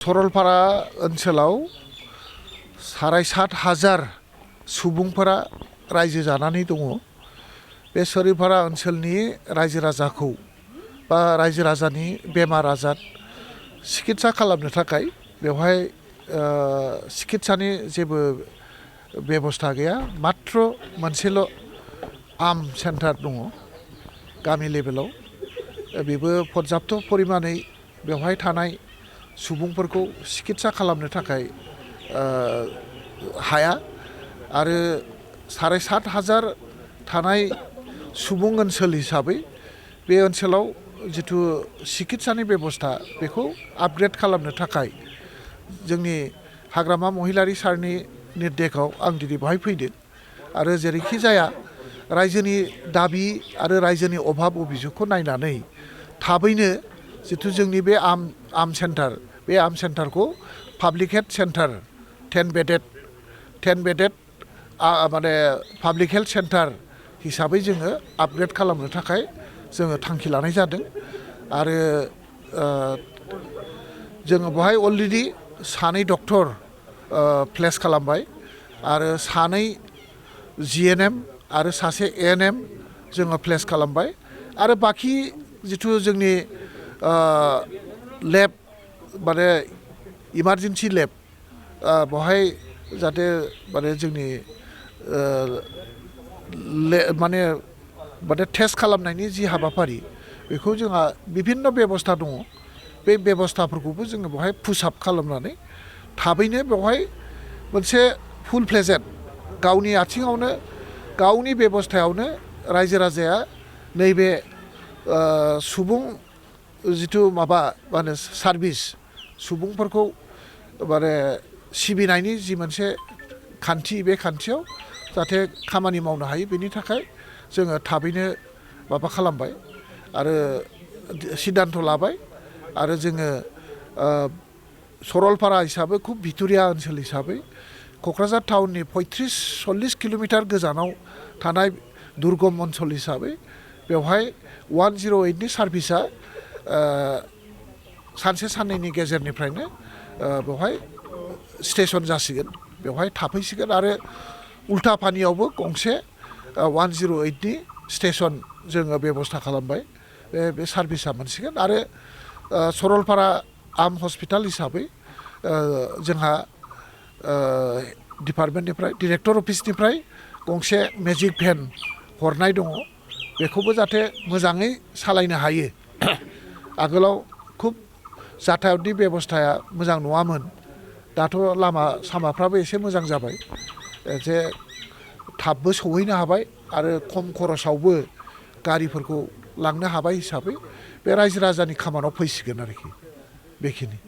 सरलपारा ओनसोलाव 7,500 सुबुंफोरा रायजो जानानै दङ। बे सरलपारा ओनसोलनि रायजो राजाखौ बा रायजो राजानि बेमार आजार चिकित्सा खालामनो थाखाय बेवहाय चिकित्सानि जेबो बेबस्था गैया। मात्र मोनसेल' आर्म सेन्टार दङ गामि लेभेलाव। बेबो पर्याप्त परिमानै बेवहाय थानाय सुबुंफोरखौ चिकित्सा खालामनो थाखाय हाया आरो 7,500 थानाय सुबुं ओनसोल हिसाबै बे ओनसोलाव जिथु चिकित्सानि बेबस्था बेखौ आपग्रेड खालामनो थाखाय जोंनि हाग्रामा महिलारि सारनि निर्देशआव आं दिनै बेवहाय फैदों आरो जेरैखि जाया रायजोनि दाबि आरो रायजोनि अभाब अभिजुगखौ नायनानै थाबैनो जिथु जोंनि बे आर्म सेन्टार बे आर्म सेन्टारखौ पाब्लिक हेल्थ सेन्टार 10 बेडेड माने पाब्लिक हेल्थ सेन्टार हिसाबै जोङो आपग्रेड खालामनो थाखाय जोङो थांखि लानाय जादों आरो जोङो बेवहाय अलरेडि 2 डक्टर प्लेस खालामबाय आरो 2 GNM आरो 1 ANM जोङो प्लेस खालामबाय आरो बाखि जिथु जोंनि लेब माने इमारजेन्सि लेब बेवहाय जाहाथे माने जोंनि माने टेस्ट खालामनायनि जि हाबाफारि बेखौ जोंहा बिभिन्न बेबस्था दङ। बे बेबस्थाफोरखौबो जोङो बेवहाय पुसआप खालामनानै थाबैनो बेवहाय मोनसे फुल फ्लेजेड गावनि आथिङावनो गावनि बेबस्थायावनो रायजो राजाया नैबे सुबुं जिथु माबा माने सार्भिस सुबुंफोरखौ माने सिबिनायनि जि मोनसे खान्थि बे खान्थियाव जाहाथे खामानि मावनो हायो बेनि थाखाय जोङो थाबैनो माबा खालामबाय आरो सिद्धान्त लाबाय आरो जोङो सरलपारा हिसाबै खुब भितरिया ओनसोल हिसाबै क'क्राझार टाउननि 35-40 किल'मिटार गोजानाव थानाय दुर्गम ओनसोल हिसाबै बेवहाय 108नि सार्भिसा सानसे साननैनि गेजेरनिफ्रायनो बेवहाय स्टेसन जासिगोन, बेवहाय थाफैसिगोन आरो उल्था पानियावबो गंसे 108नि स्टेसन जोङो बेबस्था खालामबाय। बे सार्भिसा मोनसिगोन आरो सरलपारा आर्म हस्पिटाल हिसाबै जोंहा डिपार्टमेन्टनिफ्राय डिरेक्टर अफिसनिफ्राय गंसे मेजिक भेन हरनाय दङ। बेखौबो जाहाथे मोजाङै सालायनो हायो। आगोलाव खुब जाथायतनि बेबस्थाया मोजां नङामोन, दाथ' लामा सामाफ्राबो एसे मोजां जाबाय, जे थाबबो सौहैनो हाबाय आरो खम खरसावबो गारिफोरखौ लांनो हाबाय हिसाबै बे रायजो राजानि खामानियाव फैसिगोन आरोखि बेखिनि।